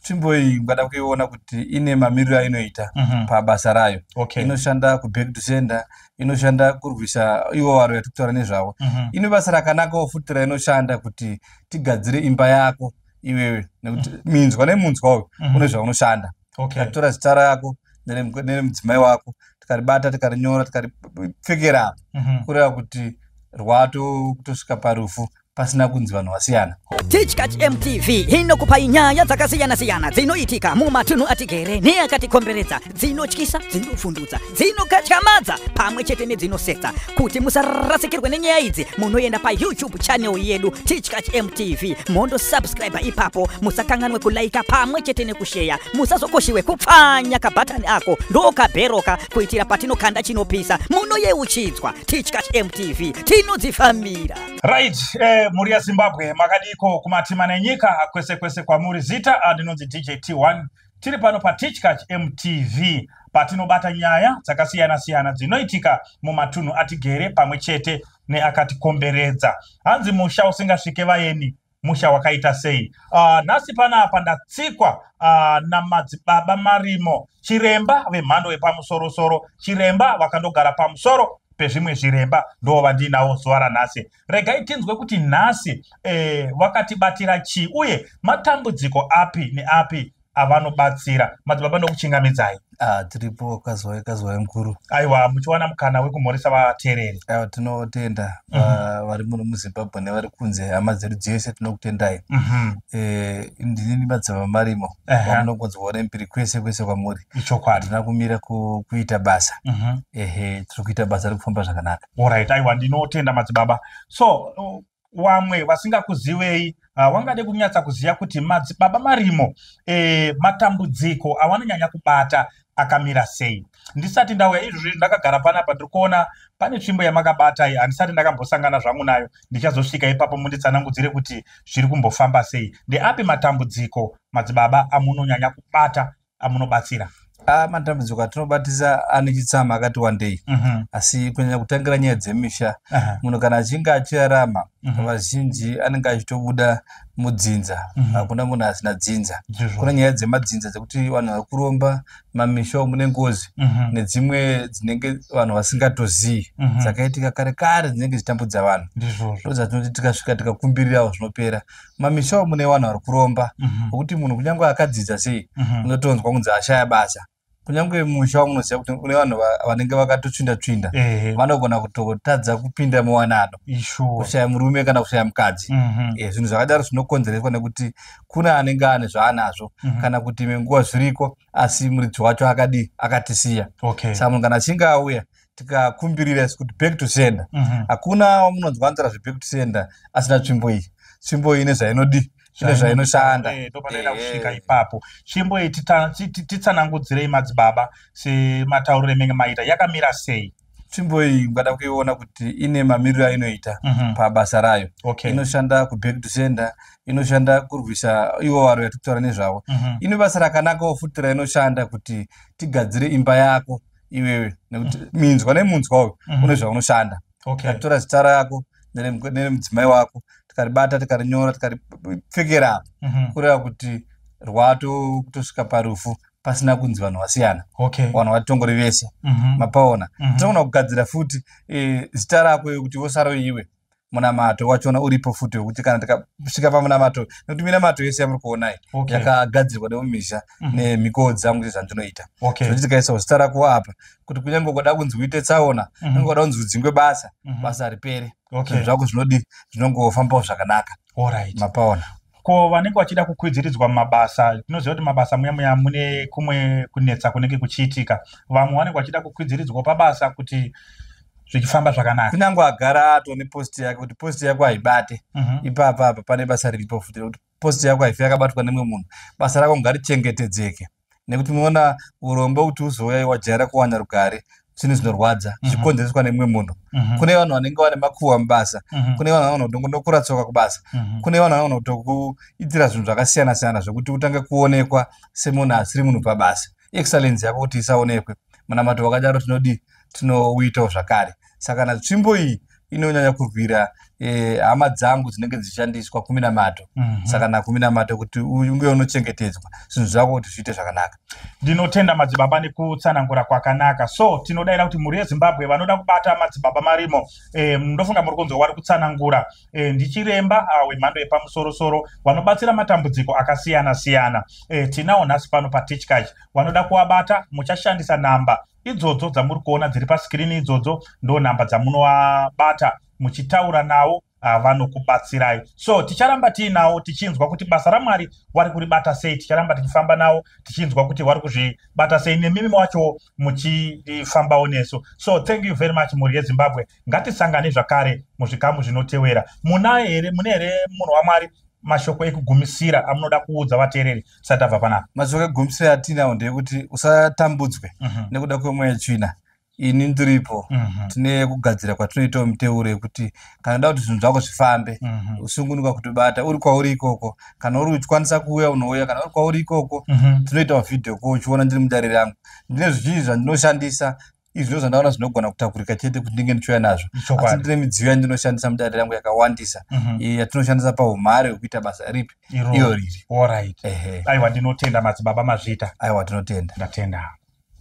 Tsvimbo iyi ungada kuiona kuti ine mamiriro ainoita pabasa rayo. Inoshanda kuback to sender, inoshanda kurwisa ivo varo yatiri kutaura nezvavo. Ine basa rakanakawo futi rainoshanda kuti tigadzire imba yako iwewe, nekuti minzwa nemunzwa uyu une zvaunoshanda. Tikatora zita rako neremudzimai wako, tikaribata, tikarinyora, tikaripfekera apa, kureva kuti rwato kutosvika parufu pasina kunzi vanhu vasiyana. Tichkach MTV inokupai nyaya dzakasiyana-siyana dzinoitika mumatunhu atigere neakatikomberedza, dzinotyisa, dzinovhundutsa, dzinokatyamadza pamwe chete nedzinosetsa. Kuti musarasikirwe nenyaya idzi, munoenda paYouTube channel yedu Tichkach MTV, mondosubscribe ipapo. Musakanganwe kulaika pamwe chete nekusheya. Musazokoshiwe kupfanya kabhatani ako ndokabheroka, kuitira patinokanda chinopisa munoyeuchidzwa. Tichkach MTV, tinodzifambira. Right, mhuri yaZimbabwe, makadiko kumatima nenyika kwese kwese kwamuri? Zita ndinonzi DJ T1. Tiri pano paTichkach MTV patinobata nyaya dzakasiyana-siyana dzinoitika mumatunhu atigere pamwe chete neakatikomberedza. Hanzi musha usingasvike vaeni musha wakaita sei? Nhasi panapa ndatsikwa namadzibaba Marimo, chiremba vemhando yepamusorosoro, chiremba vakandogara pamusoro pezvimwe zviremba. Ndo vandinawo zuva ranhasi. Regai tinzwe kuti nhasi vakatibatira chii uye matambudziko api neapi avanobatsira. Madzibaba, ndokuchingamidzai. Ah, tiripo, kazwai kazwai mukuru. Aiwa, muchiwana mukana wekumhoresa vateereri. Aiwa, tinotenda vari muno muZimbabwe nevari kunze, hama dzedu dzese, tinokutendai. Ndinini madzibaba Marimo, wamunongonzwawo nembiri kwese kwese kwamuri. Ichokwadi. Hatina kumira kuita basa. Ehe, tiri kuita basa rikufamba zvakanaka. Alright, aiwa, ndinotenda madzibaba. So wamwe vasingakuzivei wangade kunyatsa kuziva kuti madzibaba Marimo matambudziko avanonyanya kubata akamira sei. Ndisati ndauya izvozvi, ndakagara panapa, ndiri kuona pane tsvimbo yamakabata iyi. Handisati ndakambosangana zvangu nayo. Ndichazosvika ipapo munditsanangudzire kuti zviri kumbofamba sei. Ndeapi matambudziko, madzibaba, amunonyanya kubata, amunobatsira? Ah, matambudziko atinobatisa ane chitsama akati wandei, asi kunyanya kutangira nyaya dzemisha. Munhu kana achinge achirarama, vazhinji anenge achitobuda mudzinza. Hakuna munhu asina dzinza. Kuna nyaya dzemadzinza dzekuti vanhu vari kuromba mamisha umu nengozi nedzimwe dzinenge vanhu vasingatozii, dzakaitika kare kare, dzinenge dzichitambudza vanhu. Ndo dzatinoti tikasvika tikakumbirirawo zvinopera. Mamisha umu mune vanhu vari kuromba, nokuti munhu kunyange akadzidza sei, unotonzwa kunzi ashaya basa. Kunyange musha wamunoziva kuti une vanhu vanenge vakatotsvinda tsvinda, vanogona kutotadza kupinda muwanano, kushaya murume kana kushaya mukadzi. Zvinhu zvakadaro zvinokonzereswa nekuti kuna anenge ane zvaanazvo, kana kuti imwe nguva zviriko asi muridzi wacho akadii, akatisiya. Saka munhu kana achinge auya, tikakumbirira isu kuti back to sender, hakuna wamunonzwa anzara zveback to sender asina tsvimbo iyi. Tsvimbo iyi ine zvainodi, ine zvainoshanda. Ndopanoenda kusvika ipapo. Tsvimbo iyi, titsanangudzirei madzibaba, sematauriro emenge maita, yakamira sei? Tsvimbo iyi ungada kuiona kuti ine mamiriro ainoita pabasa rayo. Inoshanda kuback to sender, inoshanda kurwisa ivo varo yatiri kutaura nezvavo. Ine basa rakanakawo futi rainoshanda kuti tigadzire imba yako iwewe, nekuti minzwa nemunzwa uyu une zvaunoshanda. Tikatora zita rako neremudzimai wako, tikaribata, tikarinyora, tikaripfekera apa, kureva kuti rwato kutosvika parufu pasina kunzi vanhu vasiyana. Vanhu vatongori vese. Mapaona? Tinogona kugadzira futi zita rako iwe kuti wosaro iwe. Munamato wachona uripo futi wekuti kana tikasvika pamunamato, nekuti minamato yese yamuri kuonai yakagadzirwa nemumisha nemhiko dzangu sezvandinoita. Zvekuti tikaisa zita rako apa, kuti kunyange ukada kunzi uite tsaona, kunyange ukada kunzi udzingwe basa, basa haripere. Zvinhu zvako zvinodi zvinongofambawo zvakanaka. Mapaona? Ko vanenge vachida kukwidziridzwa mumabasa? Tinoziva kuti mabasa muya muya mune kumwe kunetsa kunenge kuchiitika. Vamwe vanenge vachida kukwidziridzwa pabasa kuti zvichifamba zvakanaka. Kunyange agara atone post yake, kuti post yako haibate, ipapa apa pane basa riripo futi rekuti post yako haifi yakabatwa nemumwe munhu. Basa rako ngarichengetedzeke, nekuti unoona urombo kuti uzouya wajaira kuwana rugare, zvinhu zvinorwadza zvichikonzereswa nemumwe munhu. Kune vanhu vanenge vane makuhwa mubasa, kune vanhu vanogona kutongondokura tsoka kubasa, kune vanhu vanogona kutokuitira zvinhu zvakasiyana siyana zvekuti utange kuonekwa semunhu asiri munhu pabasa, excellence yako kuti isaonekwe. Munamato wakadaro tinodi tinouitawo zvakare. Saka kana tsvimbo iyi Inonyanya kurwira hama dzangu dzinenge dzichishandiswa kuminamato. Saka nakuminamato kuti unge unochengetedzwa, zvinhu zvako kuti zviite zvakanaka. Ndinotenda madzibaba nekutsanangura kwakanaka. So tinodayira kuti mhuri yeZimbabwe vanoda kubata madzibaba Marimo, ndofunga muri kunzwa vari kutsanangura. Ndichiremba wemhando yepamusorosoro vanobatsira matambudziko akasiyana siyana. Tinawo nhasi pano paTichkach. Vanoda kuvabata muchashandisa namba idzodzo dzamuri kuona dziri pasikirini. Idzodzo ndo namba dzamunovabata muchitaura navo, vanokubatsirai. So ticharamba tiinawo tichinzwa kuti basa raMwari vari kuribata sei. Ticharamba tichifamba navo tichinzwa kuti vari kuzvibata sei, nemimi wacho muchifambawo nesu. So thank you very much, mhuri yeZimbabwe. Ngatisangane zvakare muzvikamu zvinotewera. Muna here, mune here, munhu waMwari, mashoko ekugumisira amunoda kuudza vateereri tisati tabva panapa? Mashoko ekugumisira atinawo ndeyekuti usatambudzwe nekuda kwemweya tsvina. Ini ndiripo. Tine kugadzira kwatinoitawo miteuro yekuti kana uda kuti zvinhu zvako zvifambe, usungunuka kutibata uri kwauri ikoko. Kana uri uchikwanisa kuuya, unouya. Kana uri kwauri ikoko, tinoitawo video call uchiona ndiri mudare rangu. Ndine zvizhinji zvandinoshandisa. Izvi ndo zvandaona zvinogona kutakurika chete kuti ndinge ndichiuya nazvo, asi ndine midziyo yandinoshandisa mudare rangu yakawandisa, yatinoshandisa paumhare hwekuita basa ripi iro iyo riri. Alright. Ehe. Aiwa, ndinotenda madzibaba, mazvita. Aiwa, tinotenda. Ndatenda.